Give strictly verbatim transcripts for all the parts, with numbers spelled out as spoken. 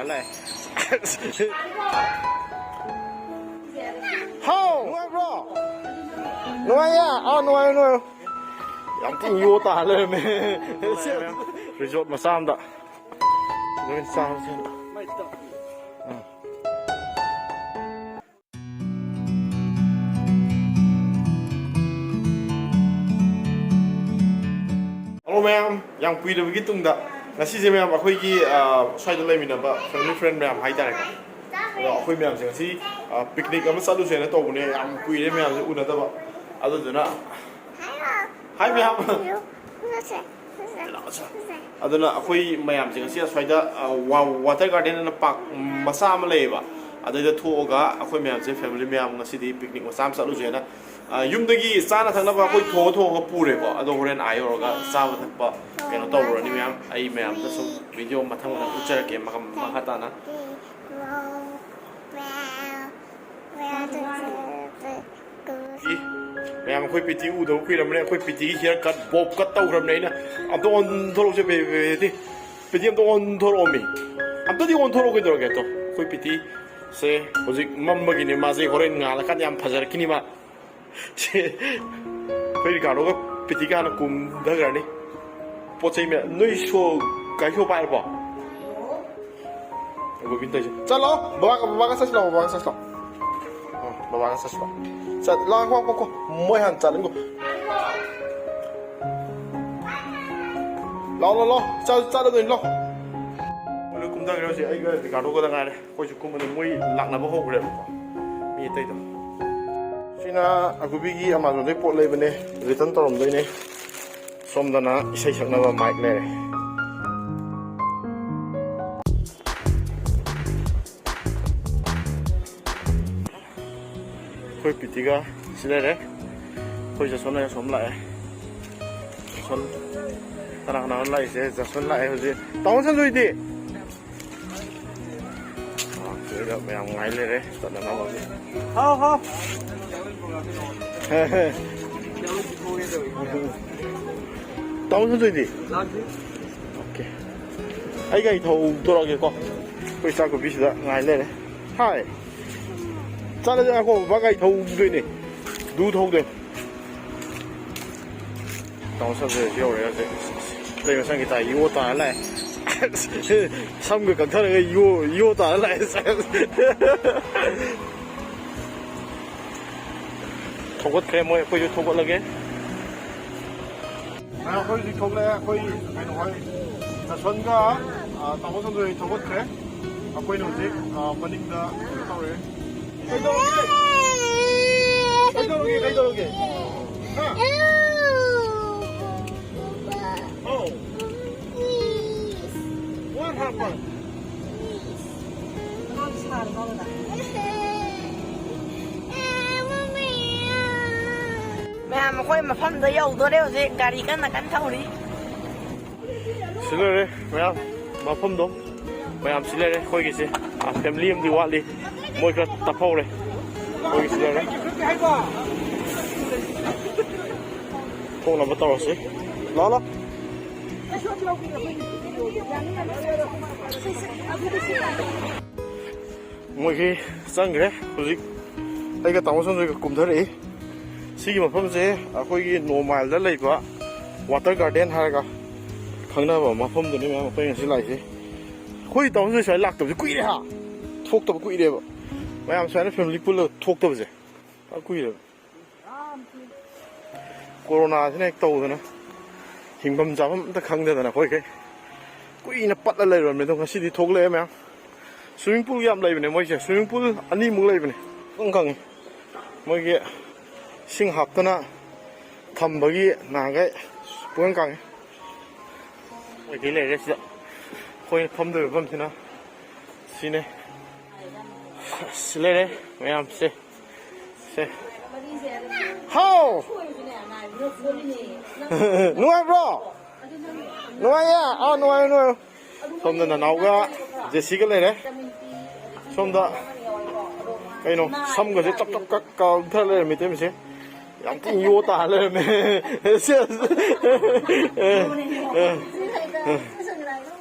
ꯂꯥꯛꯑꯦ꯫ ꯍꯥꯎ! ꯅꯨꯡꯉꯥꯏꯕ꯭ꯔꯣ? ꯅꯨꯡꯉꯥꯏꯌꯦ? ꯑꯥ, ꯅꯨꯡꯉꯥꯏꯌꯦ, ꯅꯨꯡꯉꯥꯏꯌꯦ꯫ ꯌꯥꯝ ꯊꯤꯅ ꯌꯣ ꯇꯥ ꯂꯩꯔꯝꯃꯦ꯫ ꯔꯤꯖꯣꯔꯠ ꯃꯆꯥ ꯑꯝꯗ꯫ ꯂꯣꯏ ꯆꯥꯕꯁꯦ꯫ ꯑꯥ꯫ ꯍꯜꯂꯣ ꯃꯌꯥꯝ, ꯌꯥꯝ ꯀꯨꯏꯔꯕꯒꯤ ꯇꯨꯡꯗ ꯉꯁꯤꯁꯦ ꯃꯌꯥꯝ ꯑꯩꯈꯣꯏꯒꯤ, ꯑ, ꯁ꯭ꯋꯥꯏꯗ ꯂꯩꯃꯤꯟꯅꯕ family friend ꯃꯌꯥꯝ ꯍꯥꯏꯇꯥꯔꯦꯀꯣ꯫ ꯑꯗꯣ ꯑꯩꯈꯣꯏ ꯃꯌꯥꯝꯁꯦ ꯉꯁꯤ, ꯑ, picnic ꯑꯃ ꯆꯠꯂꯨꯁꯦꯅ ꯇꯧꯕꯅꯦ, ꯌꯥꯝ ꯀꯨꯏꯔꯦ ꯃꯌꯥꯝꯁꯦ ꯎꯅꯗꯕ꯫ ꯑꯗꯨꯗꯨꯅ, ꯍꯥꯏ ꯃꯌꯥꯝ꯫ ꯑꯗꯨꯅ ꯑꯩꯈꯣꯏ ꯃꯌꯥꯝꯁꯦ ꯉꯁꯤ ꯑꯁ꯭ꯋꯥꯏꯗ, ꯑ, ꯋꯥ-, water garden ꯑꯅ park ꯃꯆꯥ ꯑꯃ ꯂꯩꯌꯦꯕ, ꯑꯗꯩꯗ ꯊꯣꯛꯑꯒ ꯑꯩꯈꯣꯏ ꯃꯌꯥꯝꯁꯦ family ꯃꯌꯥꯝ ꯉꯁꯤꯗꯤ picnic ꯃꯆꯥ ꯑꯃ ꯆꯠꯂꯨꯁꯦꯅ, ꯑ, ꯌꯨꯝꯗꯒꯤ ꯆꯥꯅ ꯊꯛꯅꯕ ꯑꯩꯈꯣꯏ ꯊꯣꯡꯉ ꯊꯣꯡꯉꯒ ꯄꯨꯔꯦꯀꯣ꯫ ꯑꯗꯣ ꯍꯣꯔꯦꯟ ꯑꯥ ꯌꯧꯔꯒ ꯆꯥꯕ ꯊꯛꯄ ꯀꯩꯅꯣ ꯇꯧꯔꯨꯔꯅꯤ ꯃꯌꯥꯝ꯫ ꯑꯩ ꯃꯌꯥꯝꯗ ꯁꯨꯝ video ꯃꯊꯪ ꯃꯊꯪ ꯎꯠꯆꯔꯛꯀꯦ ꯃꯈ-, ꯃꯈꯥ ꯇꯥꯅ꯫ ꯃꯌꯥꯝ ꯑꯩꯈꯣꯏ ꯄꯤꯇꯤ ꯎꯗꯕ ꯀꯨꯏꯔꯕꯅꯦ꯫ ꯑꯩꯈꯣꯏ ꯄꯤꯇꯤꯒꯤ hair cut bob cut ꯇꯧꯈ꯭ꯔꯕꯅꯦ ꯑꯩꯅ꯫ ꯑꯝꯇ ꯑꯣꯟꯊꯣꯔꯛꯎꯁꯦ ꯄꯦ-, ꯄꯦ-, ꯄꯦꯇꯤ꯫ ꯄꯦꯇꯤ ꯑꯝꯇ ꯑꯣꯟꯊꯣꯔꯛꯑꯣꯃꯤ꯫ ꯑꯝꯇꯗꯤ ꯑꯣꯟꯊꯣꯔꯛꯑꯣ ꯀꯩꯗꯧꯔꯒꯦ꯫ ꯑꯗꯣ ꯑꯩꯈꯣꯏ ꯄꯤꯇꯤꯁꯦ ꯍꯧꯖꯤꯛ ꯃꯝꯕꯒꯤꯅꯦ, ꯃꯥꯁꯦ ꯍꯣꯔꯦꯟ ꯉꯥꯜꯂꯀꯥꯟꯗ ꯌꯥꯝ ꯐꯖꯔꯛꯈꯤꯅꯤ ꯃꯥ꯫ ꯁꯦ, ꯑꯩꯈꯣꯏ ꯔꯤꯀꯥꯔꯗꯣꯒ ꯄꯤꯇꯤꯒ ꯍꯥꯟꯅ ꯀꯨꯝꯊꯈ꯭ꯔꯅꯤ꯫ ꯄꯣꯠ ꯆꯩ ꯃꯌꯥꯝ, ꯅꯣꯏ ꯁꯣ, ꯒꯥꯔꯤ ꯁꯣ ꯄꯥꯏꯔꯕꯣ? ꯒꯣꯕꯤꯟ ꯇꯧꯔꯤꯁꯦ꯫ ꯆꯠꯂꯣ, ꯕꯕꯥꯒ, ꯕꯕꯥꯒ ꯆꯠꯁꯤ ꯂꯥꯛꯑꯣ, ꯕꯕꯥꯒ ꯆꯠꯁꯤ ꯂꯥꯛꯑꯣ꯫ ꯑ, ꯕꯕꯥꯒ ꯆꯠꯁꯤ ꯂꯥꯛꯑꯣ꯫ ꯆꯠ-, ꯂꯥꯛꯑꯣ, ꯂꯥꯛꯑꯣ, ꯂꯥꯛꯑꯣ꯫ ꯃꯣꯏ ꯍꯥꯟꯅ ꯆꯠꯂꯒꯣ꯫ ꯂꯥꯛꯑꯣ, ꯂꯥꯛꯑꯣ, ꯂꯥꯛꯑꯣ꯫ ꯆꯠ-, ꯆꯠꯂꯗꯣꯏꯅꯤ, ꯂꯥꯛꯑꯣ꯫ ꯃꯣꯏ ꯂꯣꯏ ꯀꯨꯝꯊꯈ꯭ꯔꯦ ꯍꯧꯖꯤꯛ, ꯑꯩꯒ ꯔꯤꯀꯥꯔꯗꯣꯒꯗ ꯉꯥꯏꯔꯦ꯫ ꯑꯩꯈꯣꯏꯁꯨ ꯀꯨꯝꯕꯗ ꯃꯣꯏ ꯂꯥꯛꯅꯕ ꯍꯧꯈ꯭ꯔꯦꯕꯀꯣ, ꯃꯤ ꯑꯇꯩꯗꯣ꯫ ꯁꯤꯅ ꯑꯒꯨꯕꯤꯒꯤ Amazonꯗꯩ ꯄꯣꯠ ꯂꯩꯕꯅꯦ, return ꯇꯧꯔꯝꯗꯣꯏꯅꯦ꯫ ꯁꯣꯝꯗꯅ ꯏꯁꯩ ꯁꯛꯅꯕ mic ꯂꯩꯔꯦ꯫ ꯑꯩꯈꯣꯏ ꯄꯤꯇꯤꯒ ꯁꯤ ꯂꯩꯔꯦ꯫ ꯑꯩꯈꯣꯏ ꯖꯁꯣꯟ ꯂꯩꯔꯦ, ꯁꯣꯝ ꯂꯥꯛꯑꯦ꯫ ꯖꯁꯣꯟ, ꯀꯅꯥ ꯀꯅꯥꯅꯣ ꯂꯥꯛꯏꯁꯦ? ꯖꯁꯣꯟ ꯂꯥꯛꯑꯦ ꯍꯧꯖꯤꯛ꯫ ꯇꯥꯃꯣ ꯁꯟꯖꯨꯗꯤ? ꯑꯥ, ꯁꯤꯗ ꯃꯌꯥꯝ ꯉꯥꯏ ꯂꯩꯔꯦ ꯆꯠꯅꯅꯕꯒꯤ꯫ ꯍꯥꯎ, ꯍꯥꯎ꯫ ꯇꯥꯃꯣ ꯁꯟꯖꯣꯏꯗꯤ? ꯂꯥꯛꯇ꯭ꯔꯤ꯫ OK꯫ ꯑꯩ ꯒꯥꯔꯤ ꯊꯧꯗꯣꯔꯛꯑꯒꯦꯀꯣ꯫ ꯑꯩꯈꯣꯏ ꯆꯥꯛ ꯈꯨꯕꯤꯁꯤꯗ ꯉꯥꯏ ꯂꯩꯔꯦ꯫ ꯍꯥꯏ꯫ ꯆꯠꯂꯁꯦ, ꯉꯥꯏꯈꯣ, ꯕꯕꯥ ꯒꯥꯔꯤ ꯊꯧꯗꯣꯏꯅꯦ꯫ ꯗꯨ ꯊꯧꯗꯣꯏꯅꯦ꯫ ꯇꯥꯃꯣ ꯁꯝꯁꯦ ꯌꯧꯔꯦ ꯍꯧꯖꯤꯛ꯫ ꯀꯩ ꯃꯁꯪꯒꯤ ꯇꯥꯏ ꯌꯣ ꯇꯥꯔ ꯂꯥꯛꯑꯦ꯫ ꯁꯝꯒ ꯀꯛꯊꯔꯒ ꯌꯣ, ꯌꯣ ꯇꯥꯔ ꯂꯥꯛꯑꯦ꯫ ꯊꯧꯒꯠꯈ꯭ꯔꯦ ꯃꯣꯏ, ꯑꯩꯈꯣꯏꯁꯨ ꯊꯧꯒꯠꯂꯒꯦ꯫ ꯑꯩꯈꯣꯏ ꯍꯧꯖꯤꯛ ꯊꯣꯛꯂꯛꯑꯦ꯫ ꯑꯩꯈꯣꯏ ꯀꯩꯅꯣ ꯍꯣꯏ, ꯖꯁꯋꯟꯒ, ꯑ, ꯇꯥꯃꯣ ꯁꯟꯖꯣꯏ ꯊꯧꯒꯠꯈ꯭ꯔꯦ꯫ ꯑꯩꯈꯣꯏꯅ ꯍꯧꯖꯤꯛ, ꯑ, ꯃꯅꯤꯡꯗ ꯀꯩꯅꯣ ꯇꯧꯔꯦ꯫ ꯀꯩꯗꯧꯔꯒꯦ? ꯀꯩꯗꯧꯔꯒꯦ? ꯀꯩꯗꯧꯔꯒꯦ? ꯍꯥ? Oh. What happened? ꯃꯌꯥꯝ, ꯑꯩꯈꯣꯏ ꯃꯐꯝꯗ ꯌꯧꯗꯣꯔꯦ ꯍꯧꯖꯤꯛ꯫ ꯒꯥꯔꯤ ꯀꯟꯅ ꯀꯟꯅ ꯊꯧꯔꯤ꯫ ꯁꯤ ꯂꯩꯔꯦ ꯃꯌꯥꯝ, ꯃꯐꯝꯗꯣ꯫ ꯃꯌꯥꯝ ꯁꯤ ꯂꯩꯔꯦ ꯑꯩꯈꯣꯏꯒꯤꯁꯦ꯫ ꯑꯥ, family ꯑꯃꯗꯤ ꯋꯥꯠꯂꯤ꯫ ꯃꯣꯏ ꯈꯔ ꯇꯞꯍꯧꯔꯦ꯫ ꯃꯣꯏꯒꯤ ꯁꯤ ꯂꯩꯔꯦ꯫ ꯊꯣꯛꯅꯕ ꯇꯧꯔꯁꯤ꯫ ꯂꯥꯛꯑꯣ, ꯂꯥꯛꯑꯣ꯫ ꯃꯣꯏꯒꯤ ꯆꯪꯈ꯭ꯔꯦ꯫ ꯍꯧꯖꯤꯛ ꯑꯩꯒ ꯇꯥꯃꯣ ꯁꯟꯖꯣꯏꯒ ꯀꯨꯝꯊꯔꯛꯏ꯫ ꯁꯤꯒꯤ ꯃꯐꯝꯁꯦ ꯑꯩꯈꯣꯏꯒꯤ ꯅꯣꯡꯃꯥꯏꯜꯗ ꯂꯩꯕ water garden ꯍꯥꯏꯔꯒ ꯈꯪꯅꯕ ꯃꯐꯝꯗꯨꯅꯤ ꯃꯌꯥꯝ ꯑꯩꯈꯣꯏ ꯉꯁꯤ ꯂꯥꯛꯏꯁꯦ꯫ ꯑꯩꯈꯣꯏ ꯇꯥꯃꯣ ꯁꯟꯖꯣꯏ ꯁ꯭ꯋꯥꯏ ꯂꯥꯛꯇꯕꯁꯦ ꯀꯨꯏꯔꯦ ꯍꯥ꯫ ꯊꯣꯛꯇꯕ ꯀꯨꯏꯔꯦꯕ꯫ ꯃꯌꯥꯝ ꯁꯨꯃꯥꯏꯅ family ꯄꯨꯜꯂꯒ ꯊꯣꯛꯇꯕꯁꯦ ꯌꯥꯝ ꯀꯨꯏꯔꯦꯕ꯫ ꯀꯣꯔꯣꯅꯥꯁꯤꯅ ꯍꯦꯛ ꯇꯧꯗꯅ ꯍꯤꯡꯐꯝ ꯆꯥꯐꯝ ꯑꯝꯇ ꯈꯪꯗꯗꯅ ꯑꯩꯈꯣꯏꯈꯩ ꯀꯨꯏꯅ ꯄꯠꯂ ꯂꯩꯔꯨꯔꯝꯃꯦ꯫ ꯑꯗꯣ ꯉꯁꯤꯗꯤ ꯊꯣꯛꯂꯛꯑꯦ ꯃꯌꯥꯝ꯫ Swimming pool ꯌꯥꯝ ꯂꯩꯕꯅꯦ ꯃꯣꯏꯁꯦ, swimming pool ꯑꯅꯤꯃꯨꯛ ꯂꯩꯕꯅꯦ꯫ ꯄꯨꯡ ꯈꯪꯉꯤ꯫ ꯃꯣꯏꯒꯤ ꯏꯁꯤꯡ ꯍꯥꯞꯇꯅ ꯊꯝꯕꯒꯤ ꯅꯍꯥꯟꯈꯩ ꯄꯨꯡ ꯀꯪꯉꯤ꯫ ꯃꯣꯏꯗꯤ ꯂꯩꯔꯦ ꯁꯤꯗ꯫ ꯑꯩꯈꯣꯏꯅ ꯐꯝꯗꯣꯏꯕ ꯃꯐꯝꯁꯤꯅ ꯁꯤꯅꯦ꯫ ꯁꯤ ꯂꯩꯔꯦ ꯃꯌꯥꯝꯁꯦ꯫ ꯁꯦ꯫ ꯍꯥꯎ! ꯅꯨꯡꯉꯥꯏꯕ꯭ꯔꯣ? ꯅꯨꯡꯉꯥꯏꯌꯦ? ꯑꯥ, ꯅꯨꯡꯉꯥꯏꯌꯦ, ꯅꯨꯡꯉꯥꯏꯌꯦ꯫ ꯁꯣꯝꯗ ꯅꯅꯥꯎꯒ ꯖꯦꯁꯤꯒ ꯂꯩꯔꯦ꯫ ꯁꯣꯝꯗ ꯀꯩꯅꯣ ꯁꯝꯒꯁꯦ ꯆꯞ ꯆꯞ ꯀꯛ ꯀꯛꯊꯔ ꯂꯩꯔꯝꯃꯤ ꯏꯇꯩꯃꯁꯦ꯫ ꯌꯥꯝ ꯊꯤꯅ ꯌꯣ ꯇꯥꯔ ꯂꯩꯔꯝꯃꯦ꯫ ꯁꯦ꯫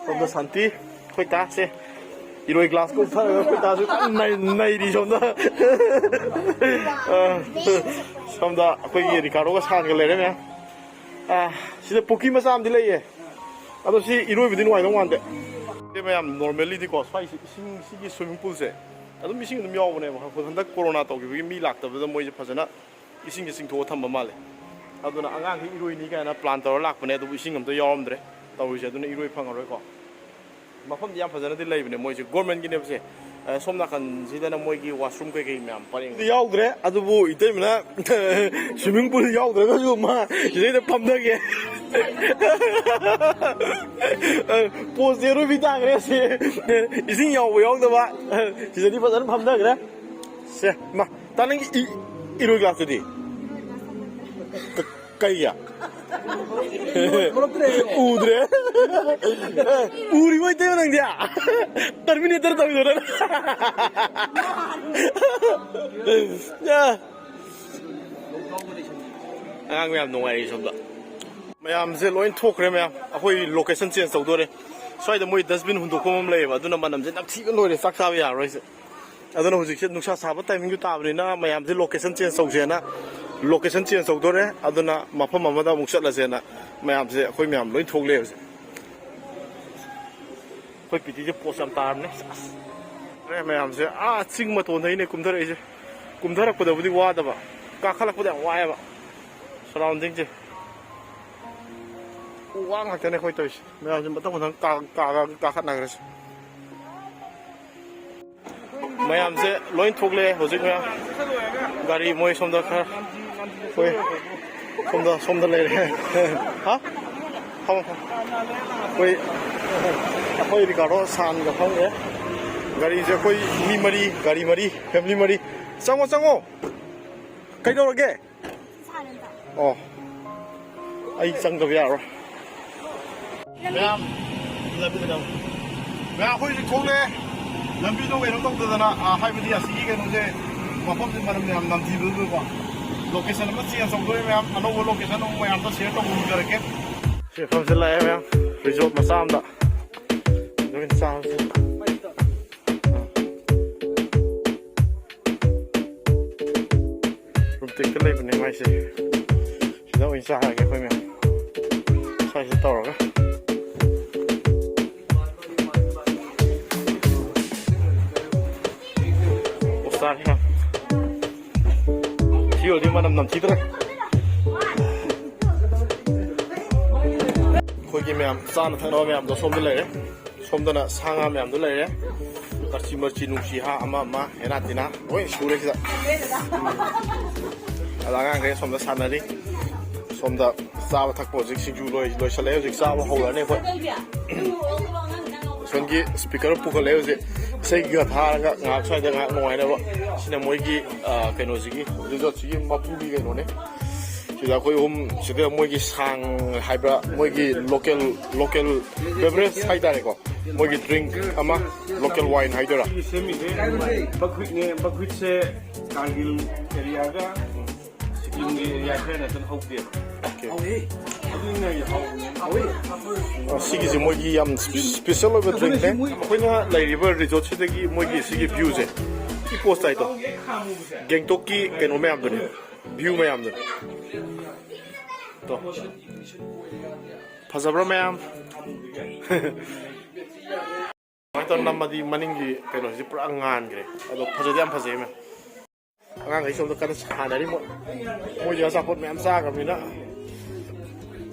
ꯁꯣꯝꯗ ꯁꯥꯟꯇꯤ, ꯑꯩꯈꯣꯏ ꯇꯥꯁꯦ꯫ ꯏꯔꯣꯏ ꯒ꯭ꯂꯥꯁꯀ ꯎꯞꯊꯔꯒ ꯑꯩꯈꯣꯏ ꯇꯥꯁꯨ ꯀꯟꯅ ꯅꯩ-, ꯅꯩꯔꯤ ꯁꯣꯝꯗ꯫ ꯑ, ꯁꯣꯝꯗ ꯑꯩꯈꯣꯏꯒꯤ ꯔꯤꯀꯥꯔꯗꯣꯒ ꯁꯥꯟꯒ ꯂꯩꯔꯦ ꯃꯌꯥꯝ꯫ ꯑ, ꯁꯤꯗ ꯄꯨꯈ꯭ꯔꯤ ꯃꯆꯥ ꯑꯃꯗꯤ ꯂꯩꯌꯦ꯫ ꯑꯗꯣ ꯁꯤ ꯏꯔꯣꯏꯕꯗꯤ ꯅꯨꯡꯉꯥꯏꯗꯧ ꯃꯥꯟꯗꯦ꯫ ꯁꯤ ꯃꯌꯥꯝ ꯅꯣꯔꯃꯦꯜꯂꯤꯗꯤꯀꯣ ꯁ꯭ꯋꯥꯏꯁꯤ ꯏꯁꯤꯡ, ꯁꯤꯒꯤ ꯁ꯭ꯋꯤꯃꯤꯡ ꯄꯨꯜꯁꯦ ꯑꯗꯨꯝ ꯏꯁꯤꯡ ꯑꯗꯨꯝ ꯌꯥꯎꯕꯅꯦꯕ꯫ ꯍꯟꯗꯛ ꯀꯣꯔꯣꯅꯥ ꯇꯧꯈꯤꯕꯒꯤ ꯃꯤ ꯂꯥꯛꯇꯕꯗ ꯃꯣꯏꯁꯦ ꯐꯖꯅ ꯏꯁꯤꯡꯁꯦ ꯆꯤꯡꯊꯣꯛꯑ ꯊꯝꯕ ꯃꯥꯜꯂꯦ꯫ ꯑꯗꯨꯅ ꯑꯉꯥꯡꯁꯤ ꯏꯔꯣꯏꯅꯤ ꯀꯥꯏꯅ ꯄ꯭ꯂꯥꯟ ꯇꯧꯔ ꯂꯥꯛꯄꯅꯦ, ꯑꯗꯨꯕꯨ ꯏꯁꯤꯡ ꯑꯝꯇ ꯌꯥꯎꯔꯝꯗ꯭ꯔꯦ ꯇꯧꯔꯤꯁꯦ꯫ ꯑꯗꯨꯅ ꯏꯔꯣꯏ ꯐꯪꯉꯔꯣꯏꯀꯣ꯫ ꯃꯐꯝꯗꯤ ꯌꯥꯝ ꯐꯖꯅꯗꯤ ꯂꯩꯕꯅꯦ ꯃꯣꯏꯁꯦ, ꯒꯣꯔꯃꯦꯟꯒꯤꯅꯦꯕꯁꯦ꯫ ꯑ, ꯁꯣꯝ ꯅꯥꯀꯟꯁꯤꯗꯅ ꯃꯣꯏꯒꯤ ꯋꯥꯁꯔꯨꯝ ꯀꯩꯀꯩ ꯃꯌꯥꯝ ꯄꯔꯦꯡ ꯌꯥꯎꯗ꯭ꯔꯦ, ꯑꯗꯨꯕꯨ ꯏꯇꯩꯃꯅ ꯁ꯭ꯋꯤꯃꯤꯡ ꯄꯨꯜ ꯌꯥꯎꯗ꯭ꯔꯒꯁꯨ ꯃꯥ ꯁꯤꯗꯩꯗ ꯐꯝꯊꯒꯦ꯫ ꯑ, ꯄꯣꯁꯇꯤ ꯑꯔꯣꯏꯕꯤ ꯇꯥꯈ꯭ꯔꯦ ꯁꯤ꯫ ꯏꯁꯤꯡ ꯌꯥꯎꯕ ꯌꯥꯎꯗꯕ꯫ ꯁꯤꯗꯗꯤ ꯐꯖꯅ ꯐꯝꯊꯈ꯭ꯔꯦ꯫ ꯁꯦ, ꯃꯥ, ꯇꯥ ꯅꯪꯒꯤ ꯏ-, ꯏꯔꯣꯏ ꯒ꯭ꯂꯥꯁꯇꯨꯗꯤ? ꯀ-, ꯀꯩꯒꯤ? ꯎꯗ꯭ꯔꯦ꯫ ꯎꯔꯤꯕ ꯏꯇꯩꯃ ꯅꯪꯗꯤ? ꯇꯔꯃꯤꯅꯦꯇꯔ ꯇꯧꯔꯤꯗꯣ ꯅꯪ? ꯑꯉꯥꯡ ꯃꯌꯥꯝ ꯅꯨꯡꯉꯥꯏꯔꯤ ꯁꯣꯝꯗ꯫ ꯃꯌꯥꯝꯁꯦ ꯂꯣꯏ ꯊꯣꯛꯈ꯭ꯔꯦ ꯃꯌꯥꯝ꯫ ꯑꯩꯈꯣꯏ ꯂꯣꯀꯦꯁꯟ ꯆꯦꯟꯖ ꯇꯧꯗꯣꯔꯦ꯫ ꯁ꯭ꯋꯥꯏꯗ ꯃꯣꯏ ꯗꯁꯕꯤꯟ ꯍꯨꯟꯗꯣꯛꯐꯝ ꯑꯃ ꯂꯩꯌꯦꯕ, ꯑꯗꯨꯅ ꯃꯅꯝꯁꯦ ꯅꯝꯊꯤꯕ ꯂꯣꯏꯔꯦ, ꯆꯥꯛ ꯆꯥꯕ ꯌꯥꯔꯔꯣꯏꯁꯦ꯫ ꯑꯗꯨꯅ ꯍꯧꯖꯤꯛꯁꯦ ꯅꯨꯡꯁꯥ ꯁꯥꯕ ꯇꯥꯏꯃꯤꯡꯁꯨ ꯇꯥꯕꯅꯤꯅ ꯃꯌꯥꯝꯁꯦ ꯂꯣꯀꯦꯁꯟ ꯆꯦꯟꯖ ꯇꯧꯁꯦꯅ, ꯂꯣꯀꯦꯁꯟ ꯆꯦꯟꯖ ꯇꯧꯗꯣꯔꯦ꯫ ꯑꯗꯨꯅ ꯃꯐꯝ ꯑꯃꯗ ꯑꯃꯨꯛ ꯆꯠꯂꯁꯦꯅ ꯃꯌꯥꯝꯁꯦ, ꯑꯩꯈꯣꯏ ꯃꯌꯥꯝ ꯂꯣꯏ ꯊꯣꯛꯂꯛꯑꯦ ꯍꯧꯖꯤꯛ꯫ ꯑꯩꯈꯣꯏ ꯄꯤꯇꯤꯁꯦ ꯄꯣꯁ ꯌꯥꯝ ꯇꯥꯔꯝꯅꯦ꯫ ꯑꯁ꯫ ꯃꯌꯥꯝꯁꯦ ꯑꯥ ꯆꯤꯡ ꯃꯇꯣꯟꯗꯩꯅꯦ ꯀꯨꯝꯊꯔꯛꯏꯁꯦ꯫ ꯀꯨꯝꯊꯔꯛꯄꯗꯕꯨꯗꯤ ꯋꯥꯗꯕ, ꯀꯥꯈꯠꯂꯛꯄꯗ ꯌꯥꯝ ꯋꯥꯏꯑꯦꯕ ꯁꯔꯥꯎꯟꯗꯤꯡꯁꯦ꯫ ꯎ ꯋꯥ ꯉꯥꯛꯇꯅꯦ ꯑꯩꯈꯣꯏ ꯇꯧꯔꯤꯁꯦ꯫ ꯃꯌꯥꯝꯁꯦ ꯃꯊꯪ ꯃꯊꯪ ꯀꯥ-, ꯀꯥ-, ꯀꯥꯈꯠꯅꯈ꯭ꯔꯦꯁꯦ꯫ ꯃꯌꯥꯝꯁꯦ ꯂꯣꯏ ꯊꯣꯛꯂꯛꯑꯦ ꯍꯧꯖꯤꯛ ꯃꯌꯥꯝ꯫ ꯒꯥꯔꯤ ꯃꯣꯏ ꯁꯣꯝꯗ ꯈꯔ, ꯍꯣꯏ, ꯁꯣꯝꯗ, ꯁꯣꯝꯗ ꯂꯩꯔꯦ꯫ ꯍꯥ? ꯐꯝꯃꯣ, ꯐꯝꯃꯣ꯫ ꯑꯩꯈꯣꯏ, ꯑꯩꯈꯣꯏ ꯔꯤꯀꯥꯔꯗꯣ ꯁꯥꯟꯒ ꯐꯝꯈ꯭ꯔꯦ꯫ ꯒꯥꯔꯤꯁꯦ ꯑꯩꯈꯣꯏ ꯃꯤ ꯃꯔꯤ, ꯒꯥꯔꯤ ꯃꯔꯤ, ꯐꯦꯃꯤꯂꯤ ꯃꯔꯤ꯫ ꯆꯪꯉꯣ, ꯆꯪꯉꯣ꯫ ꯀꯩꯗꯧꯔꯒꯦ? ꯑꯣ, ꯑꯩ ꯆꯪꯗꯕ ꯌꯥꯔꯣꯏ꯫ ꯃꯌꯥꯝ, ꯂꯝꯕꯤꯗ ꯂꯩꯍꯧ꯫ ꯃꯌꯥꯝ, ꯑꯩꯈꯣꯏ ꯍꯧꯖꯤꯛ ꯊꯣꯛꯂꯛꯑꯦ꯫ ꯂꯝꯕꯤꯗꯣ ꯀꯩꯅꯣ ꯇꯧꯗꯗꯅ, ꯑ, ꯍꯥꯏꯕꯗꯤ ꯑꯁꯤꯒꯤ ꯀꯩꯅꯣꯁꯦ, ꯃꯐꯝꯁꯦ ꯃꯅꯝ ꯌꯥꯝ ꯅꯝꯊꯤꯕꯗꯨꯗꯀꯣ꯫ ꯂꯣꯀꯦꯁꯟ ꯑꯃ ꯆꯦꯟꯖ ꯇꯧꯗꯣꯔꯦ ꯃꯌꯥꯝ꯫ ꯑꯅꯧꯕ ꯂꯣꯀꯦꯁꯟ ꯑꯃꯨꯛ ꯃꯌꯥꯝꯗ ꯁꯤꯌꯔ ꯇꯧꯕꯤꯔꯛꯀꯦ꯫ ꯁꯤ ꯃꯐꯝꯁꯦ ꯂꯥꯛꯑꯦ ꯃꯌꯥꯝ, ꯔꯤꯖꯣꯔꯠ ꯃꯆꯥ ꯑꯃꯗ꯫ ꯑꯗꯨꯒ ꯆꯥꯕꯁꯦ꯫ ꯇꯦꯛꯇ ꯂꯩꯕꯅꯦ ꯃꯥꯏꯁꯦ꯫ ꯁꯤꯗ ꯑꯣꯏꯅ ꯆꯥꯔꯒꯦ ꯑꯩꯈꯣꯏ ꯃꯌꯥꯝ꯫ ꯁ꯭ꯋꯥꯏꯁꯤꯗ ꯇꯧꯔꯒ꯫ ꯑꯣ, ꯆꯥꯔꯦ ꯃꯌꯥꯝ꯫ ꯁꯤ ꯑꯣꯏꯔꯗꯤ ꯃꯅꯝ ꯅꯝꯊꯤꯗ꯭ꯔꯦ꯫ ꯑꯩꯈꯣꯏꯒꯤ ꯃꯌꯥꯝ ꯆꯥꯅ ꯊꯛꯅꯕ ꯃꯌꯥꯝꯗꯣ ꯁꯣꯝꯗ ꯂꯩꯔꯦ꯫ ꯁꯣꯝꯗꯅ ꯁꯥ ꯉꯥ ꯃꯌꯥꯝꯗꯣ ꯂꯩꯔꯦ꯫ ꯀꯥꯆꯤ ꯃꯔꯆꯤ ꯅꯨꯡꯁꯤ ꯍꯥ ꯑꯃ ꯑꯃ ꯍꯦꯅꯥ ꯇꯤꯅꯥ ꯂꯣꯏ ꯁꯨꯔꯦ ꯁꯤꯗ꯫ ꯑꯗ ꯑꯉꯥꯡꯈꯩ ꯁꯣꯝꯗ ꯁꯥꯟꯅꯔꯤ꯫ ꯁꯣꯝꯗ ꯆꯥꯕ ꯊꯛꯄ ꯍꯧꯖꯤꯛ ꯁꯤꯡꯖꯨ ꯂꯣꯏ-, ꯂꯣꯏꯁꯜꯂꯛꯑꯦ꯫ ꯍꯧꯖꯤꯛ ꯆꯥꯕ ꯍꯧꯔꯅꯤ ꯑꯩꯈꯣꯏ꯫ ꯁꯣꯝꯒꯤ ꯁ꯭ꯄꯤꯀꯔ ꯄꯨꯈꯠꯂꯛꯑꯦ ꯍꯧꯖꯤꯛ꯫ ꯏꯁꯩꯒ ꯊꯥꯔꯒ ꯉꯥꯏꯍꯥꯛ ꯁ꯭ꯋꯥꯏꯗ ꯉꯥꯏꯍꯥꯛ ꯅꯨꯡꯉꯥꯏꯅꯕ꯫ ꯁꯤꯅ ꯃꯣꯏꯒꯤ, ꯑ, ꯀꯩꯅꯣꯁꯤꯒꯤ, ꯔꯤꯖꯣꯔꯠꯁꯤꯒꯤ ꯃꯄꯨꯒꯤ ꯀꯩꯅꯣꯅꯦ꯫ ꯁꯤꯗ ꯑꯩꯈꯣꯏ ꯑꯍꯨꯝ, ꯁꯤꯗ ꯃꯣꯏꯒꯤ ꯁꯥꯡ ꯍꯥꯏꯕ꯭ꯔꯥ, ꯃꯣꯏꯒꯤ ꯂꯣꯀꯦꯜ, ꯂꯣꯀꯦꯜ ꯕꯦꯕꯔꯦꯖ ꯍꯥꯏꯇꯥꯔꯦꯀꯣ, ꯃꯣꯏꯒꯤ ꯗ꯭ꯔꯤꯡ ꯑꯃ, ꯂꯣꯀꯦꯜ ꯋꯥꯏꯟ ꯍꯥꯏꯗꯣꯏꯔꯥ? ꯁꯦꯝꯃꯤꯁꯦ ꯕꯛꯋꯤꯠꯅꯦ꯫ ꯕꯛꯋꯤꯠꯁꯦ ꯀꯥꯔꯒꯤꯜ ꯑꯦꯔꯤꯌꯥꯒ ꯁꯤꯀꯤꯝꯒꯤ ꯑꯦꯔꯤꯌꯥ ꯈꯔ ꯅꯠꯇꯅ ꯍꯧꯗꯦꯕ꯫ ꯑꯣꯀꯦ꯫ ꯑꯗꯨꯅ ꯍꯥꯎꯕꯅꯦ꯫ ꯑ, ꯁꯤꯒꯤꯁꯦ ꯃꯣꯏꯒꯤ ꯌꯥꯝ ꯁ꯭ꯄꯤꯁꯦꯜ ꯑꯣꯏꯕ ꯗ꯭ꯔꯤꯡꯅꯦ꯫ ꯑꯩꯈꯣꯏꯅ ꯂꯩꯔꯤꯕ ꯔꯤꯖꯣꯔꯠꯁꯤꯗꯒꯤ ꯃꯣꯏꯒꯤ ꯁꯤꯒꯤ ꯚ꯭ꯌꯨꯁꯦ ꯏ ꯄꯣꯁ ꯇꯥꯏꯗꯣ꯫ ꯒꯦꯡꯇꯣꯛꯀꯤ ꯀꯩꯅꯣ ꯃꯌꯥꯝꯗꯨꯅꯦ, ꯚ꯭ꯌꯨ ꯃꯌꯥꯝꯗꯨꯅꯦ꯫ ꯇꯣ꯫ ꯐꯖꯕ꯭ꯔꯥ ꯃꯌꯥꯝ? ꯁꯨꯃꯥꯏꯅ ꯇꯧꯔ ꯅꯝꯃꯗꯤ ꯃꯅꯤꯡꯒꯤ ꯀꯩꯅꯣꯁꯤꯗꯤ ꯄꯨꯔꯥ ꯉꯥꯟꯈ꯭ꯔꯦ꯫ ꯑꯗꯣ ꯐꯖꯗꯤ ꯌꯥꯝ ꯐꯖꯩ ꯃꯌꯥꯝ꯫ ꯑꯉꯥꯡꯈꯩ ꯁꯣꯝꯗ ꯀꯟꯅ ꯁꯥꯟꯅꯔꯤ꯫ ꯃꯣꯏ, ꯃꯣꯏꯗꯤ ꯑꯆꯥꯄꯣꯠ ꯃꯌꯥꯝ ꯆꯥꯈ꯭ꯔꯕꯅꯤꯅ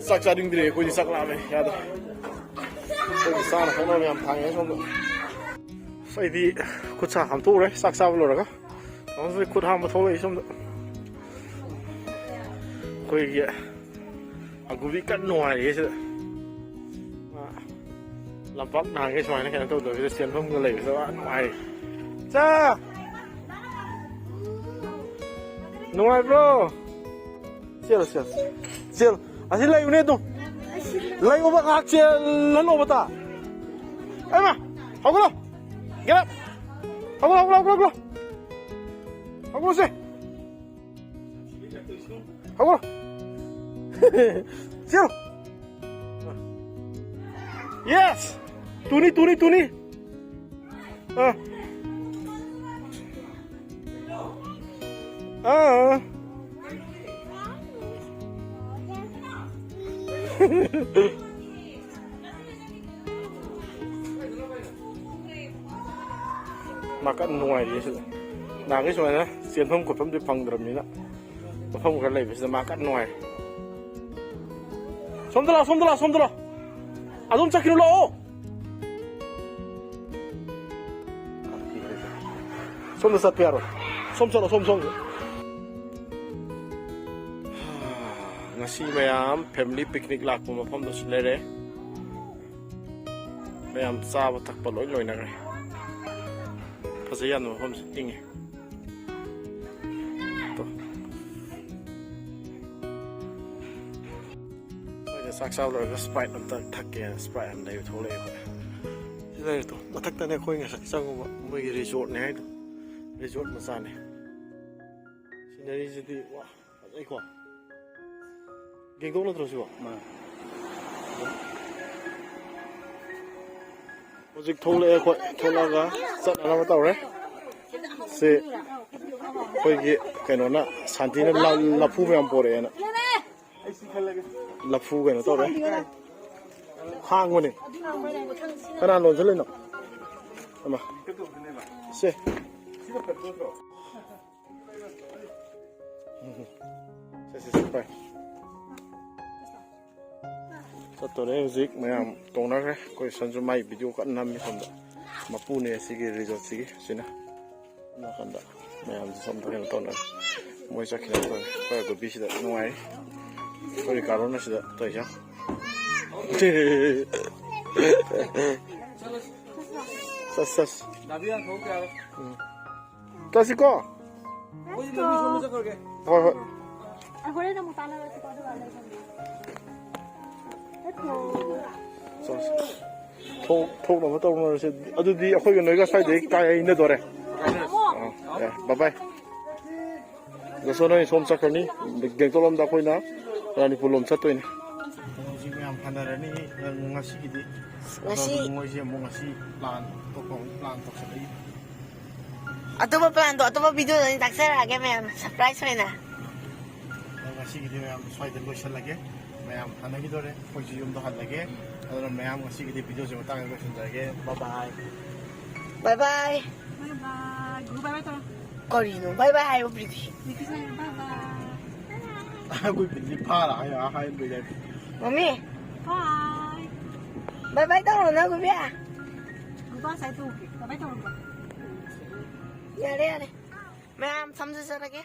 ꯆꯥꯛ ꯆꯥꯅꯤꯡꯗ꯭ꯔꯦ꯫ ꯑꯩꯈꯣꯏꯗꯤ ꯆꯥꯛ ꯂꯥꯝꯃꯦ, ꯌꯥꯗ꯭ꯔꯦ꯫ ꯑꯩꯈꯣꯏꯒꯤ ꯆꯥꯅ ꯊꯛꯅꯕ ꯌꯥꯝ ꯊꯥꯡꯉꯦ ꯁꯣꯝꯗ꯫ ꯑꯁ, ꯑꯩꯗꯤ ꯈꯨꯠ ꯁꯥ ꯍꯥꯝꯊꯣꯛꯎꯔꯦ ꯆꯥꯛ ꯆꯥꯕ ꯂꯣꯏꯔꯒ꯫ ꯍꯧꯖꯤꯛ ꯈꯨꯠ ꯍꯥꯝꯕ ꯊꯣꯛꯂꯛꯏ ꯁꯣꯝꯗ꯫ ꯑꯩꯈꯣꯏꯒꯤ ꯑꯒꯨꯕꯤ ꯀꯟꯅ ꯅꯨꯡꯉꯥꯏꯔꯤꯌꯦ ꯁꯤꯗ꯫ ꯃꯥ ꯂꯝꯄꯥꯛ ꯅꯍꯥꯟꯈꯩ ꯁꯨꯃꯥꯏꯅ ꯀꯩꯅꯣ ꯇꯧꯗꯕꯁꯤꯗ ꯆꯦꯟꯐꯝꯒ ꯂꯩꯕꯁꯤꯗ ꯃꯥ ꯅꯨꯡꯉꯥꯏꯔꯤ꯫ ꯆꯥ! ꯅꯨꯡꯉꯥꯏꯕ꯭ꯔꯣ? ꯆꯦꯜꯂꯣ, ꯆꯦꯜꯂꯣ꯫ ꯆꯦꯜꯂꯣ꯫ ꯑꯁꯤ ꯂꯩꯌꯨꯅꯦ ꯑꯗꯨꯝ꯫ ꯂꯩꯌꯣꯕ, ꯉꯥꯏꯍꯥꯛ ꯆꯦꯜꯍꯜꯂꯣꯕ ꯇꯥ꯫ ꯑꯩꯃ! ꯍꯧꯒꯠꯂꯣ! Get up! ꯍꯧꯒꯠꯂꯣ, ꯍꯧꯒꯠꯂꯣ, ꯍꯧꯒꯠꯂꯣ, ꯍꯧꯒꯠꯂꯣ! ꯍꯧꯒꯠꯂꯣꯁꯦ! ꯍꯧꯒꯠꯂꯣ! ꯆꯦꯜꯂꯣ! Yes! ꯇꯨꯅꯤ, ꯇꯨꯅꯤ, ꯇꯨꯅꯤ! ꯑꯥ꯫ ꯑꯥ꯫ ꯃꯥ ꯀꯟꯅ ꯅꯨꯡꯉꯥꯏꯔꯤꯌꯦ ꯁꯤꯗ꯫ ꯅꯍꯥꯟꯈꯩ ꯁꯨꯃꯥꯏꯅ ꯆꯦꯟꯐꯝ ꯈꯣꯠꯐꯝꯗꯤ ꯐꯪꯗ꯭ꯔꯕꯅꯤꯅ, ꯃꯐꯝ ꯈꯔ ꯂꯩꯕꯁꯤꯗ ꯃꯥ ꯀꯟꯅ ꯅꯨꯡꯉꯥꯏꯔꯤ꯫ ꯁꯣꯝꯗ ꯂꯥꯛꯑꯣ, ꯁꯣꯝꯗ ꯂꯥꯛꯑꯣ, ꯁꯣꯝꯗ ꯂꯥꯛꯑꯣ꯫ ꯑꯗꯣꯝ ꯆꯠꯈꯤꯅꯨ, ꯂꯥꯛꯑꯣ꯫ ꯁꯣꯝꯗ ꯆꯠꯄ ꯌꯥꯔꯣꯏ꯫ ꯁꯣꯝ ꯆꯠꯂꯣ, ꯁꯣꯝ, ꯁꯣꯝ꯫ ꯉꯁꯤ ꯃꯌꯥꯝ family picnic ꯂꯥꯛꯄ ꯃꯐꯝꯗꯁꯨ ꯂꯩꯔꯦ꯫ ꯃꯌꯥꯝ ꯆꯥꯕ ꯊꯛꯄ ꯂꯣꯏ ꯂꯣꯏꯅꯈ꯭ꯔꯦ꯫ ꯐꯖꯩ ꯌꯥꯝꯅ ꯃꯐꯝꯁꯦ, ꯏꯪꯉꯦ꯫ ꯇꯣ꯫ ꯑꯩꯈꯣꯏꯅ ꯆꯥꯛ ꯆꯥꯕ ꯂꯣꯏꯔꯒ Sprite ꯑꯝꯇ ꯊꯛꯀꯦꯅ Sprite ꯑꯃ ꯂꯩꯕ ꯊꯣꯛꯂꯛꯑꯦ ꯑꯩꯈꯣꯏ꯫ ꯁꯤ ꯂꯩꯔꯦ ꯇꯣ꯫ ꯃꯊꯛꯇꯅꯦ ꯑꯩꯈꯣꯏ ꯉꯁꯥꯏ ꯆꯪꯉꯨꯕ ꯃꯣꯏꯒꯤ resortꯅꯦ ꯍꯥꯏꯗꯣ꯫ Resort ꯃꯆꯥꯅꯦ꯫ Sceneryꯁꯤꯗꯤ ꯋꯥ꯫ ꯐꯖꯩꯀꯣ? ꯒꯦꯡꯇꯣꯛ ꯅꯠꯇ꯭ꯔꯣ ꯁꯤꯕꯣ? ꯍꯧꯖꯤꯛ ꯊꯣꯛꯂꯛꯑꯦ ꯑꯩꯈꯣꯏ, ꯊꯣꯛꯂꯛꯑꯒ ꯆꯠꯅꯅꯕ ꯇꯧꯔꯦ꯫ ꯁꯤ ꯑꯩꯈꯣꯏꯒꯤ ꯀꯩꯅꯣꯅ, ꯁꯥꯟꯇꯤꯅ ꯂ-, ꯂꯐꯨ ꯃꯌꯥꯝ ꯄꯣꯔꯛꯑꯦꯅ꯫ ꯂꯐꯨ ꯀꯩꯅꯣ ꯇꯧꯔꯦ꯫ ꯍꯥꯡꯕꯅꯦ꯫ ꯀꯅꯥ ꯂꯣꯟꯁꯤꯜꯂꯤꯅꯣ? ꯑꯃ꯫ ꯁꯦ꯫ ꯁꯦ, ꯁꯦ, ꯁꯦ, ꯚꯥꯏ꯫ ꯆꯠꯇꯣꯔꯦ ꯍꯧꯖꯤꯛ, ꯃꯌꯥꯝ ꯇꯣꯡꯅꯈ꯭ꯔꯦ꯫ ꯑꯩꯈꯣꯏ ꯁꯟꯁꯨ ꯃꯥꯏ video ꯀꯟꯅ ꯅꯝꯃꯤ ꯁꯣꯝꯗ꯫ ꯃꯄꯨꯅꯦ ꯁꯤꯒꯤ resortꯁꯤꯒꯤ, ꯁꯤꯅ꯫ ꯅꯥꯀꯟꯗ ꯃꯌꯥꯝꯁꯦ ꯁꯣꯝꯗ ꯀꯩꯅꯣ ꯇꯧꯅꯔꯦ꯫ ꯃꯣꯏ ꯆꯠꯈꯤꯅꯕ ꯇꯧꯔꯦ꯫ ꯑꯩꯈꯣꯏ ꯑꯀꯣꯏꯕꯤꯁꯤꯗ ꯅꯨꯡꯉꯥꯏꯔꯤ꯫ ꯑꯩꯈꯣꯏ ꯀꯥꯔꯣꯟ ꯑꯁꯤꯗ ꯇꯧꯔꯤꯁꯦ꯫ ꯆꯠꯁ, ꯆꯠꯁ꯫ ꯎꯝ꯫ ꯆꯠꯁꯤꯀꯣ? ꯍꯣꯏ, ꯍꯣꯏ꯫ ꯑꯩ ꯍꯣꯔꯦꯟ ꯑꯃꯨꯛ ꯇꯥꯟꯅꯔꯁꯤꯀꯣ, ꯑꯗꯨꯒ ꯂꯩꯐꯝꯗꯣ꯫ ꯆꯠꯁꯤ꯫ ꯊꯣꯛ-, ꯊꯣꯛꯅꯕ ꯇꯧꯅꯔꯁꯦ꯫ ꯑꯗꯨꯗꯤ ꯑꯩꯈꯣꯏꯒ ꯅꯣꯏꯒ ꯁ꯭ꯋꯥꯏꯗꯩ ꯀꯥꯏꯅꯗꯣꯔꯦ꯫ ꯑꯥ, ꯌꯥꯔꯦ꯫ Bye bye꯫ ꯖꯣꯁꯣ ꯅꯣꯏ ꯁꯣꯝ ꯆꯠꯈ꯭ꯔꯅꯤ꯫ ꯒꯦꯡꯇꯣꯛ ꯂꯣꯝꯗ ꯑꯩꯈꯣꯏꯅ ꯔꯥꯅꯤꯄꯨꯔ ꯂꯣꯝ ꯆꯠꯇꯣꯏꯅꯤ꯫ ꯃꯌꯥꯝ ꯍꯟꯅꯔꯅꯤ ꯉꯁꯤꯒꯤꯗꯤ꯫ ꯉꯁꯤ ꯑꯗꯣ ꯃꯣꯏꯁꯦ ꯑꯃꯨꯛ ꯉꯁꯤ plan ꯑꯇꯣꯞꯄ ꯑꯃꯨꯛ plan ꯇꯧꯁꯜꯂꯛꯏ꯫ ꯑꯇꯣꯞꯄ planꯗꯣ ꯑꯇꯣꯞꯄ videoꯗ ꯑꯣꯏꯅ ꯇꯥꯛꯆꯔꯛꯑꯒꯦ ꯃꯌꯥꯝ, surprise ꯑꯣꯏꯅ꯫ ꯑꯗꯣ ꯉꯁꯤꯒꯤꯗꯤ ꯃꯌꯥꯝ ꯁ꯭ꯋꯥꯏꯗ ꯂꯣꯏꯁꯜꯂꯒꯦ꯫ ꯃꯌꯥꯝ ꯍꯟꯅꯈꯤꯗꯣꯔꯦ, ꯑꯩꯈꯣꯏꯁꯨ ꯌꯨꯝꯗ ꯍꯜꯂꯒꯦ꯫ ꯑꯗꯨꯅ ꯃꯌꯥꯝ ꯉꯁꯤꯒꯤꯗꯤ ꯚꯤꯗꯤꯑꯣꯁꯦ ꯃꯇꯥꯡꯗ ꯂꯣꯏꯁꯤꯟꯖꯔꯒꯦ꯫ ꯕꯥꯏ ꯕꯥꯏ꯫ ꯕꯥꯏ ꯕꯥꯏ꯫ ꯕꯥꯏ ꯕꯥꯏ꯫ ꯒꯨꯒꯨ ꯕꯥꯏ ꯕꯥꯏ ꯇꯧꯔꯣ꯫ ꯀꯔꯤꯅꯣ ꯕꯥꯏ ꯕꯥꯏ ꯍꯥꯏꯕ ꯄ꯭ꯔꯤꯇꯤ? ꯅꯤꯀꯤꯁ ꯍꯥꯏꯔꯣ ꯕꯥꯏ ꯕꯥꯏ꯫ ꯑꯩꯈꯣꯏ ꯕꯤꯖꯤ ꯐꯥꯔ ꯍꯥꯏ ꯍꯥꯏꯕ ꯌꯥꯏ꯫ ꯃꯃꯤ, ꯕꯥꯏ꯫ ꯕꯥꯏ ꯕꯥꯏ ꯇꯧꯔꯣ ꯅꯪ ꯒꯨꯕꯤ꯫ ꯒꯨꯒꯨ ꯉꯁꯥꯏ ꯇꯧꯒꯦ꯫ ꯕꯥꯏ ꯕꯥꯏ ꯇꯧꯔꯣ꯫ ꯌꯥꯔꯦ ꯌꯥꯔꯦ, ꯃꯌꯥꯝ ꯊꯝꯖꯔꯒꯦ꯫